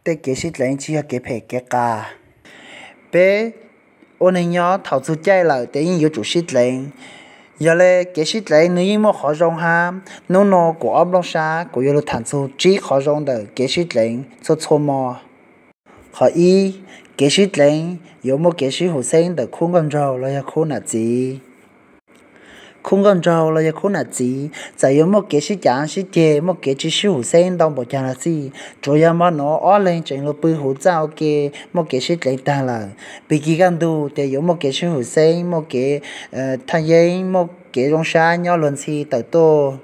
tej kev sib dleev tsis yog kev phem kev qas. Peb ua neeg nyob thaum txug caij lawm ces yeej yuav tsum sib dleev. Yog le kev sib dleev nws yeej muaj qhov zoo hab. Hnub no kuv ob nplooj sab kuv yuav lug tham txug tsib qhov zoo ntawm kev sib dleev txhua txhua mo. Qhov ib, kev sib dleev yuav muaj kev sib hum xeeb ntawm khub nkauj nraug los yog khub nam txiv. Khub nkauj nraug los yog khub nam txiv txawm yuav muaj kev sib cav sib ceg, muaj kev tsis sib hum xeeb ntau npaum caag los xij, tsuav yog mo nuav ob leeg tseem lug pw huv txaj ua ke, muaj kev sib dleev taag lawm, pig kig kaj ntug ces yuav muaj kev sib hum xeeb, muaj kev thaj yeeb, muaj kev zoo sab nyob luag ntxhi tawm tuaj,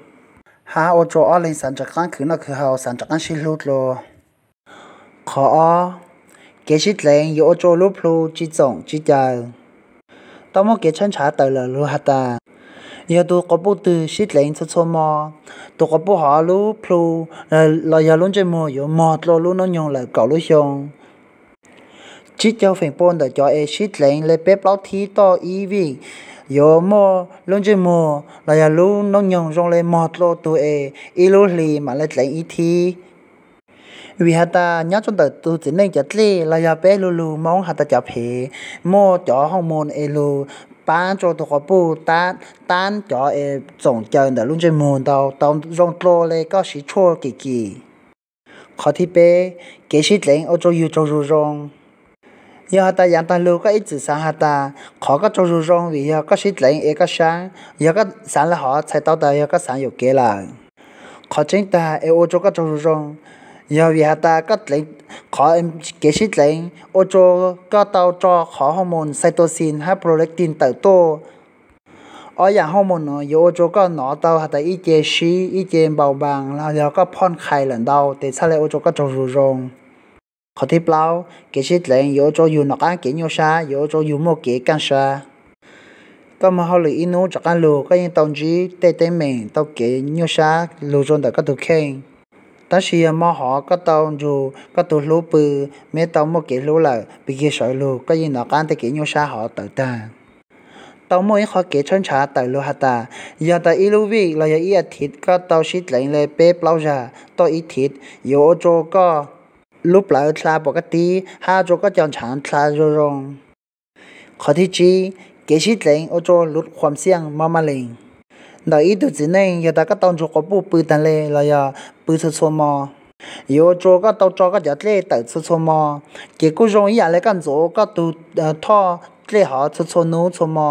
hab ua rua ob leeg xaav rov qaab khwv noj khwv haus, xaav rov qaab sib hlub dlua. Qhov ob, kev sib dleev yuav ua rua lub plhu tsis txoom tsis caws. Tau muaj kev tshawb ntshav tawm lawm lug has tas, yog tug quas puj twg sib dleev txhua txhua mo, tug quas puj hov lub plhu los yog lub ntsej muag yuav mog dlua lub noob nyoog lawm kaum lub xyoo. Tsib caug feem pua ntawm cov es sib dleev le peb plaub thib toj ib vij yuav muaj lub ntsej muag los yog lub noob nyoog zoo le mog dlua tug es ib lub hli mam le dleev ib thib. Vim has tas nyob rua ntawm tug txiv neej cov dlej los yog peb lu lug Moob has tas cov phev, muaj cov hormone es lug paab rua tug quas puj tab cov es txoom caws ntawm lub ntsej muag ntau tau zoo dlua le koj siv tshuaj kim kim. Qhov thib peb, kev sib dleev ua rua yug tsaug zug zoo. Yog has tas yaav taag lug koj ib txwm xaav has tas qhov koj tsaug zug zoo vim yog koj sib dleev es koj saab, yog koj xaav le hov txhais tau tas yog koj xaav yuam kev lawm. Qhov tseeb taag es ua rua koj tsaug zug zoo, yog vim has tas koj dleev, qhov kev sib dleev ua rua koj tau tso qhov hormone xytosine hab prolactin tawm tuaj. Ob yaam hormone nuav yuav ua rua koj nov tau has tas ib ce sib, ib ce npau npaas los yog koj phoj qhais lawm ntau tes txhaj le ua rua koj tsaug zug zoo. Qhov thib plaub, kev sib dleev yuav ua rua yug nov qaab kev nyuaj sab, yuav ua rua yug muaj kev kaaj sab. Koj moog hauj lwm ib nub rov qaab lug koj yeej tau ntsib tej teeb meem tau kev nyuaj sab lug rua ntawm koj tug kheej. Tab sis yog mo hov koj tau nrug koj tug hlub pw, meb tau muaj kev hlub lawm, pig kig sawv lug koj yeej nov qaab tej kev nyuaj sab hov tawm taag. Tau muaj ib qho kev tshawb ntshav tawm lug has tas, yog tas ib lub vij los yog ib a thiv koj tau sib dleev le peb plaub zag toj ib thiv, yuav ua rua koj lub plawv dlha puam kaj tib hab ua rua koj cov ntshav dlha zoo zoo. Qhov thib tsib, kev sib dleev ua rua luv khuam xiaj mob mab lees. Ntawm ib tug txiv neej yog tas koj tau nrug quas puj pw taag le los yog pw txhua txhua mo, yuav ua rua koj tau tso koj cov dlej tawm txhua txhua mo, ces kuj zoo ib yaam le koj ntxuav koj tug thoj dlej hov txhua txhua nub txhua mo.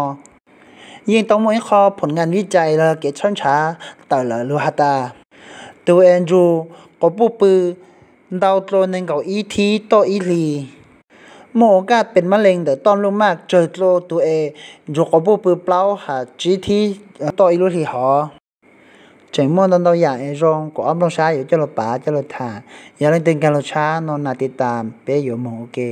Yeej tau muaj ib qho phom ngas vij cais los kev tshawb ntshav tawm lawm lug has tas, tug es nrug quas puj pw ntau dlua neeg nkaum ib thib toj ib hlis, muaj ua kaj pes mab lees ntawm toj npluj maj tsawg dlua tug es nrug quas puj pw plaub has tsib thib toj ib lub hlis hov. Tseem muaj ntau ntau yaam es zoo kuv ob nplooj sab yuav coj lug pav coj lug tham. Yog leej twg nkaag lug tshab no na tiv tas peb yuav moog ua ke.